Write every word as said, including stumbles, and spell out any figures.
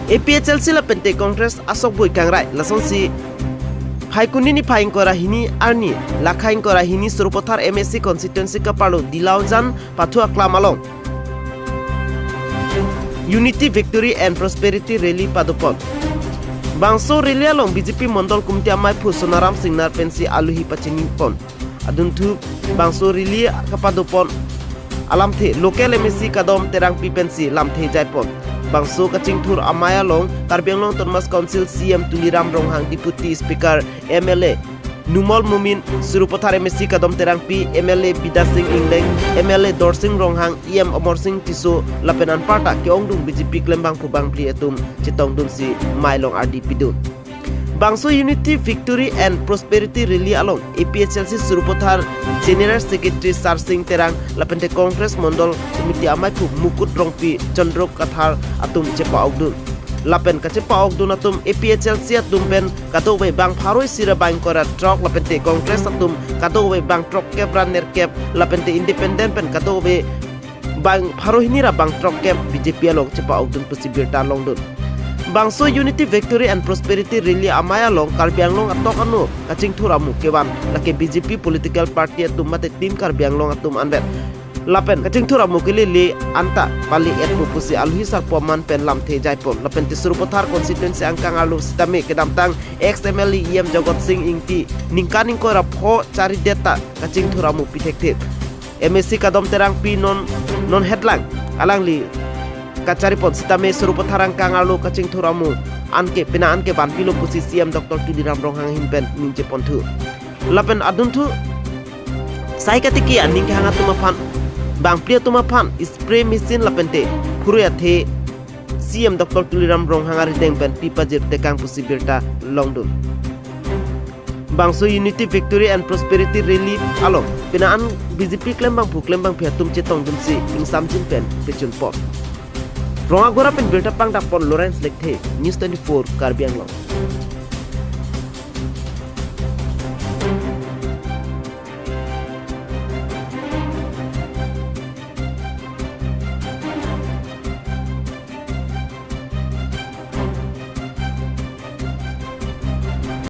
A P H L C lapente Congress asokboi kangrai lasonsi Phaikuni niphai ingkoi ra hini arni, Lakha ingkoi ra hini Sarupathar M A C constituency kaparlo Dilaujan pathu aklam along Unity Victory and Prosperity Rally padopon. Bangso rally along B J P Mondol Committee amaiphu Sonaram Singnar pensi aluhi pachinipon. Adunthu bangso rally kapadopon alamthe local M A C Kadom Terangpi pensi lamthe jaipon. Bangso kachingthur amei along Karbi Anglong Autonomous Council C E M Tuliram Ronghang, Deputy Speaker M L A Numal Momin, Sarupathar M A C Kadom Terangpi, M L A Bidya Sing Engleng, M L A Dorsing Ronghang, E M Amarsing Tisso lapen anparta ke-ongdung B J P klembangphu bangphli atum chetongdunsi mei along ardi pidun. Bangso Unity Victory and Prosperity Rally along A P H L C Sarupathar General Secretary Sarsing Terang lapente Congress Mondol Committee amaiphu Mukut Rongpi, Chandra Kathar atum chepa-okdun. Lapen kachepa-okdun atum A P H L C atum pen kadokave bang pharo isi ra bang ingkoi ra throk lapente Congress atum kadokave bang throkkep ra nerkep lapente independent pen kadokave bang pharo hini ra bang throkkep B J P along chepa-okdun pusi birta longdun. Bangso Unity Victory and Prosperity Rally amei along Karbi Anglong atok ano kachingthur amu kevan lake B J P political party atum mate Team Karbi Anglong atum anvet. Lapen kachingthur amu kelele anta pale-etpo pusi aluhi sarpo aman pen lamthe jaipon. Lapente Sarupathar constituency angkang arlo sitame kedamtang ex M L A E M Jagat Sing Ingti ningkan ingkoi ra pho charidet ta kachingthur amu pi thekthe. M A C Kadom Terangpi non non hetlang alangli kacharipon sitame Sarupathar angkang arlo kachingthur amu anke pina anke vanpilo pusi C E M Doctor Tuliram Ronghang ahin pen ningjeponthu. Lapen adunthu sai katiki aning kehang atum aphan, bangphli atum aphan spray machine lapente phurui athe C E M Doctor Tuliram Ronghang arideng pen pi pajir tekang pusi birta longdun. Bangso Unity Victory and Prosperity Rally along pina an B J P klembangphu klembangphli atum chetongdunsi ingsamjin pen pechunpon. Rongagora pen birta pangdakpon Lawrence Lekthe, News twenty-four Karbi Anglong.